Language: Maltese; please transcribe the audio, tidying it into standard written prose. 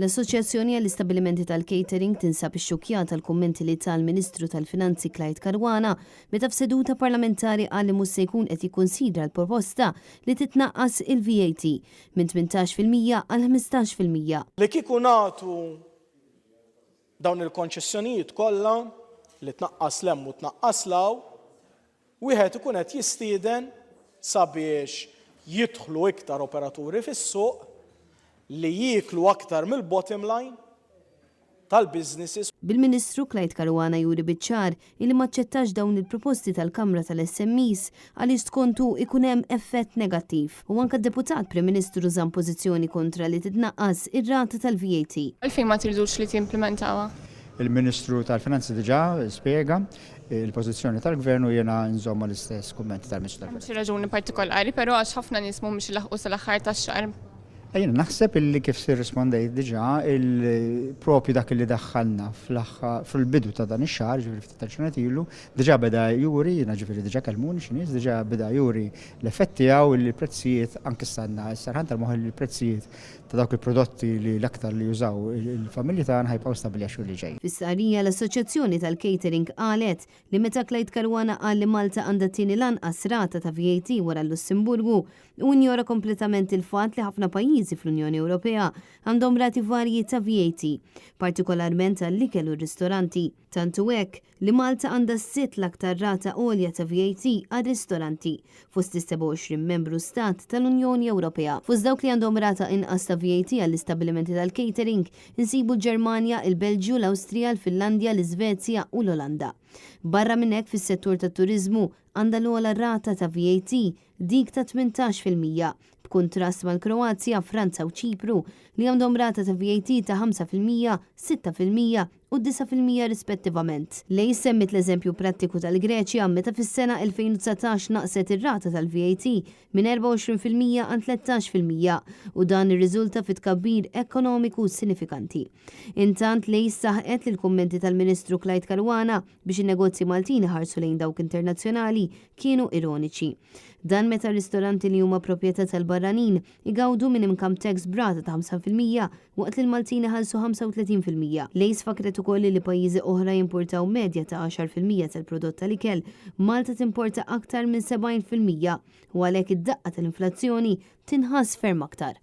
L-Assoċjazzjoni għall-Istabbilimenti tal-Catering tinsab ixxukkjata għall-kummenti li ta l-Ministru tal-Finanzi Clyde Caruana meta f'seduta parlamentari qal li mhux se jkun qed jikkunsidra l-proposta li titnaqqas il-VAT minn 18% għal 15%. Li kieku nagħtu dawn il-konċessjonijiet kollha, li tnaqqas 'l hemm u tnaqqas 'l hawn, wieħed ikun qed jistieden sabiex jidħlu iktar operaturi fis-suq li jieklu aktar mill-bottom line tal-businesses. Bil-Ministru Clyde Caruana juri biċ-ċar illi m'aċċettax dawn il-proposti tal-Kamra tal-SMEs għaliex skont hu ikun hemm effett negattiv. U anke d-Deputat Prim Ministru żamm pożizzjoni kontra li titnaqqas ir-rata tal-VAT. Għalfejn ma tridux li timplimentawha? Il-Ministru tal-Finanzi diġà spjega il-pożizzjoni tal-Gvern u jiena nżomm mal-istess kummenti tal-Ministru tal-Finanzi. Hemm xi raġuni partikolari però għax ħafna nies mhumiex ilaħħqu sal-aħħar tax-xahar. Jiena naħseb illi kif irrispondejt diġà, propju dak li daħħalna fil-bidu ta' dan ix-xahar, ġifieri ftit tal-ġranet ilu, diġà beda juri, jiena ġifieri diġà kellmuni xi nies, diġà beda juri l-effett tiegħu illi l-prezzijiet anke issa għandna s-serħan tal-moħħ illi l-prezzijiet ta' dawk il-prodotti li l-aktar li jużaw il-familji tagħna ħa jibqgħu stabbli għax-xhur li ġejjin. Fi stqarrija, l-Assoċjazzjoni tal-Catering qalet li meta Clyde Caruana qal li Malta għandha t-tieni l-anqas rata ta' VAT wara l-Lussemburgu, hu injora kompletament il-fatt li ħafna pajjiżi fl-Unjoni Ewropea għandhom rati varji ta' VAT, partikolarment għall-ikel u r-ristoranti. Tant hu hekk li Malta għandha s-sitt l-aktar rata għolja ta' VAT għar-ristoranti fost is-27 membru stat tal-Unjoni Ewropea. Fost dawk li għandhom rata inqas ta' VAT għall-istabbilimenti tal-catering insibu l-Ġermanja, il-Belġju, l-Awstrija, l-Finlandja, l-Iżvezja u l-Olanda. Barra minn hekk fis-settur tat-turiżmu għandha l-ogħla rata ta' VAT, dik ta' 18%, b'kuntrast mal-Kroazja, Franza u Ċipru li għandhom rata ta' VAT ta' 5%, 6% u 9% rispettivament. Lei semmiet l-eżempju prattiku tal-Greċja meta fis-sena 2019 naqset ir-rata tal-VAT minn 24% għal 13% u dan irriżulta fi tkabbir ekonomiku sinifikanti. Intant, Lei saħqet li l-kummenti tal-Ministru Clyde Caruana biex in-negozji Maltin iħarsu lejn dawk internazzjonali kienu ironiċi. Dan meta ristoranti li huma proprjetà tal-barranin igawdu minn income tax b'rata ta' 5% waqt li l-Maltin iħallsu 35%. L-ACE fakkret ukoll li pajjiżi oħra jimpurtaw medja ta' 10% tal-prodott tal-ikel, Malta timporta aktar minn 70% u għalhekk id-daqqa tal-inflazzjoni tinħass ferm aktar.